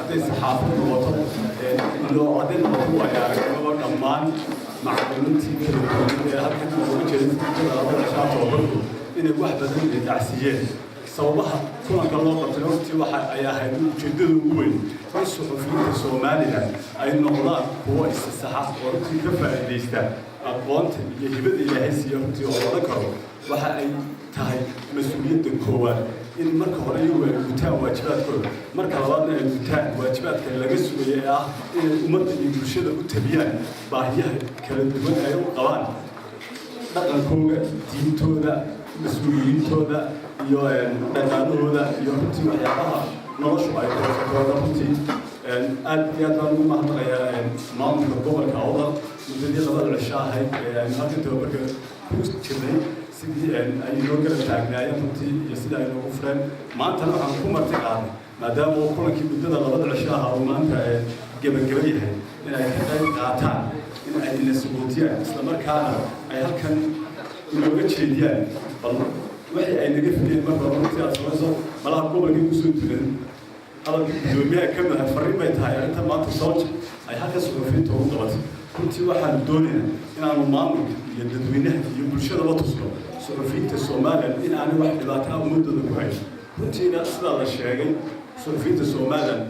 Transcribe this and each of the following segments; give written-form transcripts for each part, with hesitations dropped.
Hadday saxaafad noqoto iyo hadday noqoto waayo aragnimaba, dhammaan macallimiintii kala duwan ee halkan uga jeeday muddada 2da cishaa tababarku inay wax badan dacsiiyeen. Sababaha kulanka loo qabtay runtii waxa ay ahayd ujeeddada ugu weyn in suxufiyiinta Somaliland ay noqdaan kuwo isisaxa oo runtii ka faa'iidaysta aqoonta iyo hibada Ilaahay siiya. Runtii oo odhan karo waxa ay tahay mas-uuliyadda koowaad in marka hore iyagu ay gutaan waajibaadkooda, marka labaadna ay gutaan waajibaadka laga sugaya ee ah inay ummadda iyo bulshada u tabiyaan baahiyaha kala duwan ay u qabaan dhaqankooga, diintooda, mas-uuliyiintooda iyo dhaqaalahooda iyo runtii waxyaabaha noloshu ay koosatooda. Runtii aad iyo aad baan ugu mahadnaqayaa maamulka gobolka Awdal muddadii 2da cisho ahayd ee aynu halkan tababarka ku jirnay sidii ay inoo garab taagnaayeen runtii iyo sida ay noogu fureen. Maantana waxaan ku marti qaadnay, maadaama uu kulankii muddada 2da cisho ahaa uu maanta gebageba yahay, in ay ka qayb qaataan, in ay ina suguutiyaan, islamarkaana ay halkan inooga jeediyaan bal wixii ay naga filayeen marka hore. Runtii aad samayso malaha gobolkii kusoo dulan hadalkii guddoomiyaha ka mid ahay, farriin bay tahay arrintan maanta SOLJA ay halka suxufiyiinta ugu qabatay. Runtii waxaanu doonaynaa inaanu maamulka iyo dadweynaha iyo bulshadaba tusno suxufiyiinta Somaliland in aanay wax dhibaato ah ummadooda ku hayn. Runtiina sidaa la sheegay, suxufiyiinta Somaliland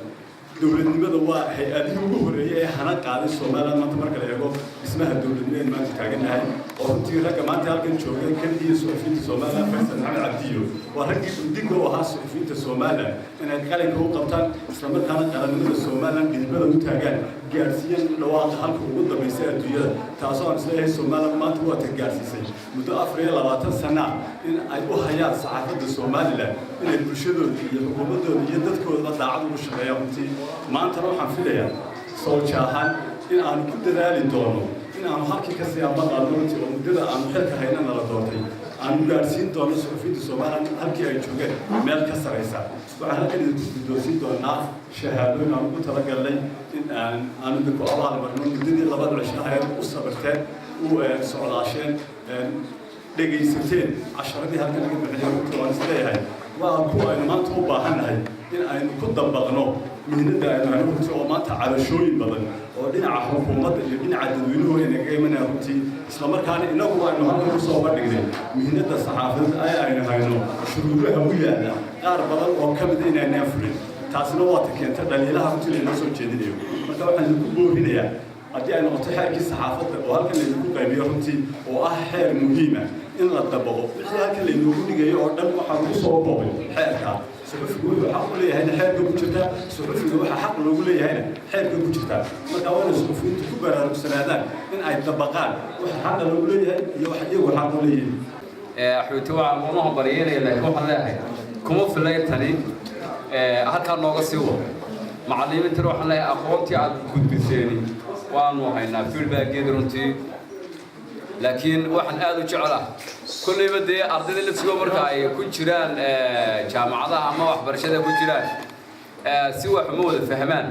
dowladnimada waa hay-adihii ugu horreeyey ee hana qaaday Somaliland maanta marka la eego dhismaha dowladnimo ee maanta taagannahay. Oo runtii ragga maanta halkan joogay kamid suxufiyiinta Somaliland, Faysal Maxamed Cabdiyo, waa raggii udiga u ahaa suxufiyiinta Somaliland inay qalinka u qabtaan, islamarkaana qarannimada Somaliland dhidibada u taagaan, gaadhsiiyeen dhawaaqa halka ugu dambaysa adduunyada, taasoo aan isleeyahay Somaliland maanta waa ta gaadhsiisay muddo 24 sana in ay u hayaan saxaafadda Somaliland inay bulshadooda iyo xukuumaddooda iyo dadkoodaba daacad ugu shaqeeyaan. Runtii maantana waxaan filayaa SOLJA ahaan in aanu ku dadaali doono in aanu halkii kasii amba qaadno runtii, oo muddada aanu xilka haynana la doortay aanu gaadhsiin doono suxufiyiinta Somaliland halkii ay joogeen meel ka saraysa. Waxaan halkan idinku guddoonsiin doonaa shahaadooyin aan ugu talagalnay in aanu idinku abaal marno muddadii 2da cisho ahayd u sabirteen, u socdaasheen, dhegaysateen casharadii halkan laga bixiyay. Runtii waan isleeyahay waa kuwa aynu maanta u baahannahay in aynu ku dabaqno mihnada aynu hayno runtii, oo maanta cabashooyin badan oo dhinaca xukuumadda iyo dhinaca dadweynuhu ay nagaga imanaya runtii, islamarkaana innagu aynu halkan ku soo bandhignay mihnada saxaafadeed ay aynu hayno shuruudaha u yaalla qaar badan oo ka mida inaynaan fulin. Taasina waa ta keenta dhaliilaha runtii laynoo soo jeedinayo. Marka waxaan idinku boorinayaa, haddii ay noqoto xeerkii saxaafadda oo halkan laydinku qaybiyo runtii, oo ah xeer muhiima, in la dabaqo. Wixii halkan laynoogu dhigayo oo dhan waxaa lagu soo koobay xeerkaa. Suxufigu wuxuu xaq u leeyahayna xeerka ku jirtaa, suxufiga waxa xaq loogu leeyahayna xeerka ku jirtaa. Marka waa inay suxufiyiintu ku baraarugsanaadaan in ay dabaqaan waxa xaqa loogu leeyahay iyo waxa iyagu xaq u leeyihiin. Xuuti waxaan uma hambalyeynaya, laakiin waxaan leeyahay kuma filayn tani, halkaa nooga sii wado. Macallimiintana waxaan leeyahay aqoontii aad gudbiseeni waanu haynaa feedback-geedi runtii, laakiin waxaan aad u jecelaha kolleyba dee ardayda lafsigoo marka ay ku jiraan jaamacadaha ama waxbarashada ku jiraan si wax uma wada fahmaan.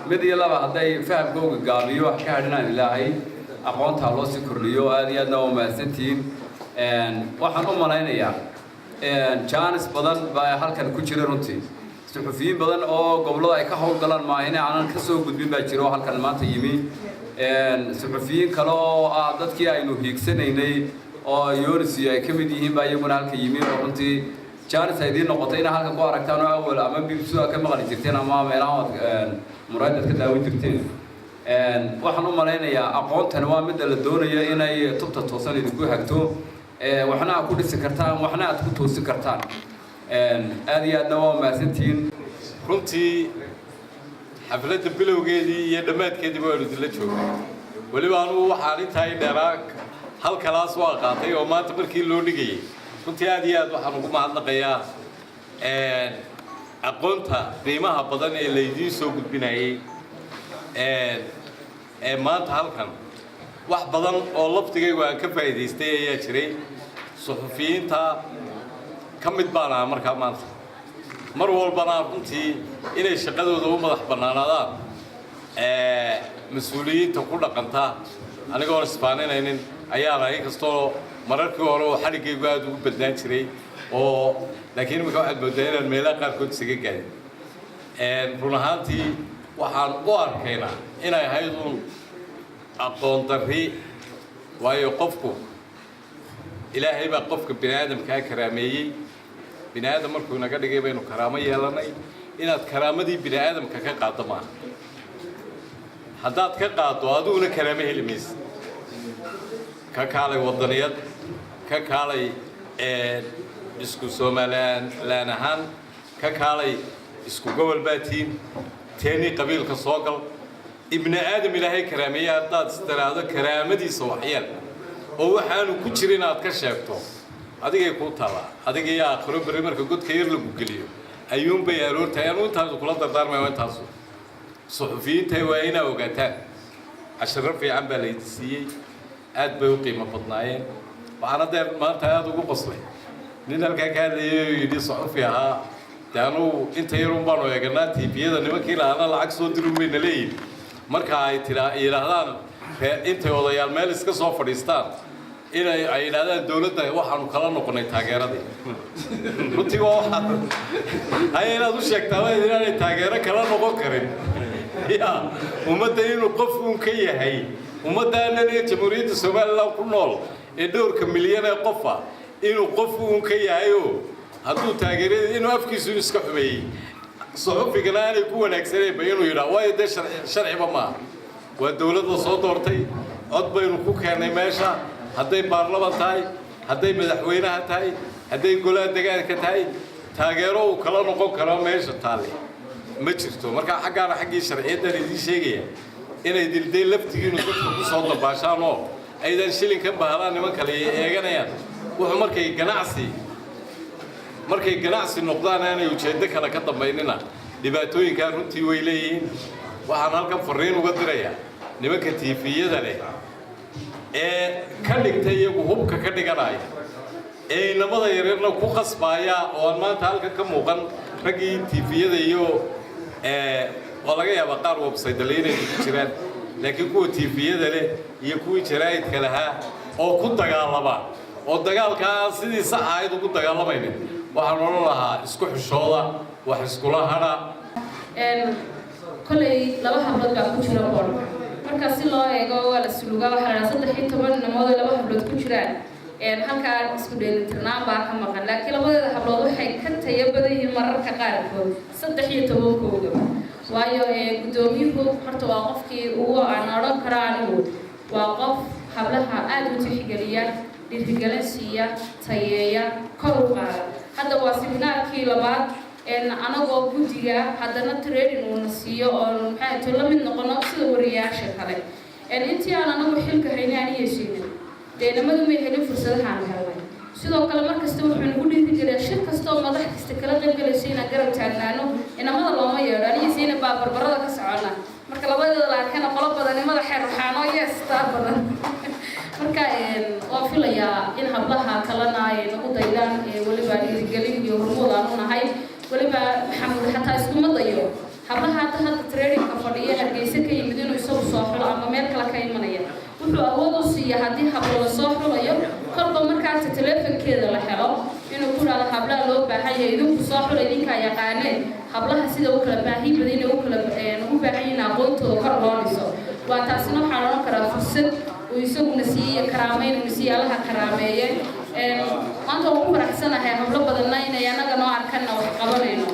Mid iyo laba hadday fahamkooga gaabiyo wax ka hadhinaan, Ilaahay aqoontaa loo sii kordhiyo. Aad iyo aadna waa mahadsantihiin. Waxaan u malaynayaa jaanis badan baa halkan ku jira runtii. Suxufiyiin badan oo gobollada ay ka howlgalaan maahine aanan ka soo gudbin baa jira oo halkan maanta yimi. Suxufiyiin kale oo ah dadkii aynu hiigsanaynay oo Yonis ay ka mid yihiin baa iyaguna halka yimi, oo runtii jaanis ay idiin noqotay inaad halkan ku aragtaan oo awal ama BBC ka maqli jirteen ama meelaha muraayadaad ka daawan jirteen. Waxaan u malaynayaa aqoontani waa midda la doonayo inay tubta toosan idinku hagto, waxna aad ku dhisi kartaan, waxna aad ku toosin kartaan. Aad iyo aadna waa mahadsantihiin. Runtii xafladda bilowgeedii iyo dhammaadkeediiba waanu idinla joognay. Weliba anugu waxaan intaa i dheeraa hal kalaas waa qaatay oo maanta markii loo dhigayay. Runtii aad iyo aad waxaan ugu mahadnaqayaa aqoonta qiimaha badan ee laydiin soo gudbinayay ee maanta halkan. Wax badan oo laftigaygu aan ka faa'iidaystay ayaa jiray. Suxufiyiinta ka mid baan ahaa markaa maanta mar walbana runtii inay shaqadooda u madax bannaanaadaan mas-uuliyiinta ku dhaqanta anigoon isbaaninaynin ayaana, inkastoo mararkii hore oo xadhiggaygu aada ugu badnaan jiray oo, laakiin imika waxaad moodaa inaan meelaha qaarkood isaga gaadin run ahaantii. Waxaan u arkaynaa inay ahayd uun aqoon darri, waayo qofku Ilaahay baa qofka bini aadamkaa karaameeyey. Bini aadam markuu inaga dhigay baynu karaamo yeelanay. Inaad karaamadii bini aadamka ka qaaddo maaha. Haddaad ka qaaddo, adiguna karaamo heli maysa. Ka kaalay wadaniyad, ka kaalay isku Somaliland ahaan, ka kaalay isku gobol baatiin, teenii qabiilka soo gal. Ibni aadam Ilaahay karaameeye haddaad istiraahdo karaamadiisa waxyeel oo waxaanu ku jirin aad ka sheegto, adigay kuu taallaa, adiga iyo aakhiro. Berri marka godka yar lagu geliyo ayuunbay aroortahay. Anuu intaasu kula dardaarmaya waa intaasu. Suxufiyiinta waa inaa ogaataan casharo fiican baa laydi siiyey, aad bay u qiimo badnaayeen. Waxaan haddee maanta aada ugu qoslay nin halkaa ka hadlayay oo yidhi suxufi ahaa, dee anugu inta yarun baanu eeganaa TV-yada, nimankii lahaana lacag soo dirun bayna leeyihin. Marka ay tiraa yidhaahdaan intay odayaal meel iska soo fadhiistaan inay ay yidhahdaan dowladda waxaanu kala noqonay taageeradii. Runtii waa waxaad haya inaad u sheegtaa waa inaanay taageero kala noqon karin ya ummadda, inuu qof uun ka yahay ummadaanan ee Jamhuuriyadda Somaliland ku nool ee dhowrka milyan ee qofa, inuu qof uun ka yahayoo hadduu taageeradii inuu afkiisu iska xumeeyey, suxufigana aanay ku wanaagsaneynba inuu yidhaa, waayo dee sharciba maaha. Waa dowlad la soo doortay, cod baynu ku keennay meesha. Hadday baarlaman tahay, hadday madaxweynaha tahay, hadday golaha degaanka tahay, taageero uu kala noqon karo meesha taalle ma jirto. Marka xaggaana xaggii sharciyaddan idiin sheegaya inay dildee laftigiinu dadka ku soo dabaashaan oo aydan shilinkan bahlaan niman kale eeganayaan. Wuxuu markay ganacsi noqdaan aanay ujeeddo kale ka dambaynina, dhibaatooyinkaa runtii way leeyihiin. Waxaan halkan fariin uga dirayaa nimanka TV-yada leh ee ka dhigtay iyagu hubka ka dhiganaya ee inamada yaryarna ku qasbaaya, oo aan maanta halkan ka muuqan raggii TV-yada iyo waa laga yaabaa qaar website-le inay ku jiraan, laakiin kuwa TV-yada leh iyo kuwii jaraa'idka lahaa oo ku dagaalama oo dagaalkaa sidii sax ahayd ugu dagaalamaynin, waxaan odhan lahaa isku xishooda, wax iskula hadha. Kolay laba hablood baa ku jira board-ka. Marka si loo eego waa la sulugaa, waxaa la dhahaa 13 namood oo laba hablood ku jiraan, halkaa isku dheelitirnaan baa ka maqan. Laakiin labadeeda hablood waxay ka tayo badan yihiin mararka qaarkood 13-koodaba, waayo guddoomiyuhu horta waa qofkii ugu aan odhan karo anigu waa qof hablaha aada u tixgeliya, dhiirigelin siiya, tayeeya, kor u qaada. Hadda waa seminaarkii labaad anagoo guddiga, haddana training uuna siiyo oo maxay to la mid noqono sida wariyaasha kale. Intii aan anagu xilka hayna aniya siinin, dee namadu may helin fursadahaan helnay. Sidoo kale markasta wuxuu nagu dhiirigeliyaa shir kasta oo madax kasta kala qaybgalayso inaan garab taagnaano. Inamada looma yeedho, aniya siina baa barbarada ka socona. Marka labadeeda la arkana qolo badani madaxay ruxaano, yes, taa badan. Marka waan filayaa in hablaha kalena ay nagu daydaan, weliba dhiirigelin iyo hormood aanu nahay. Weliba Maxamuud xataa iskuma dayo hablaha hadda training-ka fadhiya Hargeysa ka yimid inuu isagu soo xulo ama meel kale ka imanaya. Wuxuu awood u siiya haddii hablo la soo xulayo, kolba markaasi teleefonkeeda la helo, inuu ku dhahdo hablaha loo baahan yahay idinku soo xula, idinkaa yaqaaneen hablaha sida u kala baahi badan, u kala ugu baahan yihiin aqoontooda kor loo dhiso. Waa taasina waxaa odhan karaa fursad uu isaguna siiyey, karaameyn uuna siiyey, Allaha karaameeye. Maanta waan ku faraxsanahay hablo badanna inay annaga noo arkanna wax qabanayno.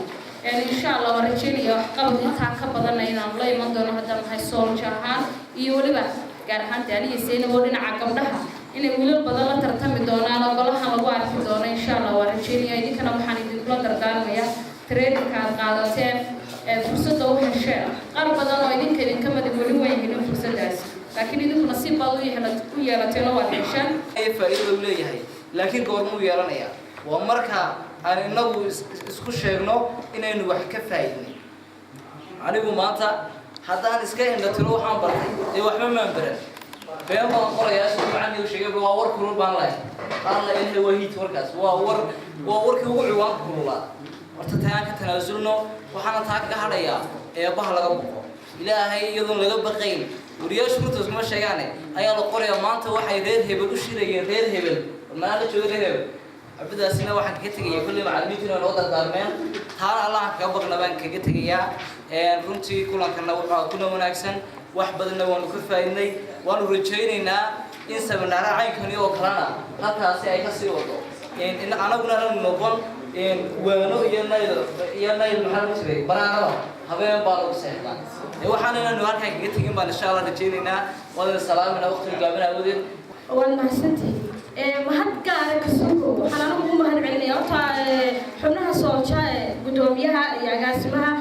Insha Allah waan rajeynaya waxqabad intaa ka badanna inaanu la iman doono haddaan nahay SOLJA ahaan, iyo weliba gaar ahaan daaniya Seynab oo dhinaca gabdhaha inay wiilal badan la tartami doonaan oo golahan lagu arki doono, insha Allah waan rajeynaya. Idinkana waxaan idinkula dardaarmaya training-ka aad qaadateen ee fursadda u hesheen. Qaar badan oo idinka idinka madig weli way helin fursaddaasi, laakiin idinku nasiib baad u yeelateen oo waad hesheen. Faa'iidada uu leeyahay, laakiin goormuu yeelanayaa? Waa marka aan inagu isku sheegno inaynu wax ka faa'iidnay. Anigu maanta haddaan iska indha tiro waxaan bartay, dee waxba maan baran, been baan qorayaa. Sida macalin uu sheegay, waa war kulul baan lahay. Alla Ilaahay, waa hiit warkaas, waa war, waa warkii ugu ciwaanka kululaa. Horta taa aan ka tanaasulno. Waxaana taa kaga hadhayaa eebbaha laga boqo, Ilaahay iyadoon laga baqayn. Wariyaashu runta iskuma sheegaane ayaa la qorayaa. Maanta waxay reer hebel u shirayeen, reer hebel maa la jooga, reer hebel. Cabdidaasina waxaan kaga tegayaa kulley macallimiintiina noo dardaarmeen, taana Allaha kaga baqna baan kaga tegayaa. Runtii kulankana wuxuu kuna wanaagsan, wax badanna waanu ka faa'iidnay. Waanu rajaynaynaa in seminaaraha caynkani oo kalena halkaasi ay kasii wado, in anaguna aanu noqon waano iyo nayl iyo nayl. Maxaa lagu jiray banaanada habeen baa lagu seexdaa. Waxaan inaanu halkaan kaga tegin baan insha Allah rajaynaynaa. Waadina salaamina waqtiga gaabin aawadeed. Waad mahadsantihi. Mahad gaara kasuko waxaan anigu u mahad celinaya horta xubnaha SOLJA, guddoomiyaha iyo agaasimaha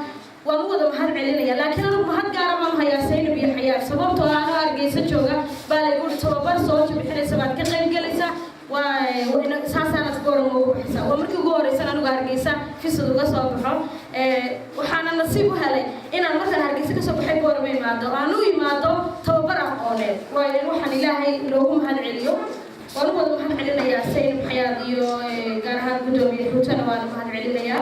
waan u wada mahad celinaya, laakiin anigu mahad gaara baan hayaa Saynab iyo Xayaar, sababtoo ah anoo Hargeysa jooga baa laygu uri tababar SOLJA bixinaysa baad ka qayb gelaysaa, waa saasaanad Boorama ugu bixisa. Waa markii ugu horeysan anigu Hargeysa fisad uga soo baxo. Waxaana nasiib u helay inaan markaan Hargeysa kasoo baxay Boorama imaado, aan u imaado tababar aqooneed. Waayo waxaan Ilaahay loogu mahad celiyo. Waan u wada mahad celinayaa Saynab, Xayaad iyo gaar ahaan guddoomiye Xuutana waan mahad celinayaa.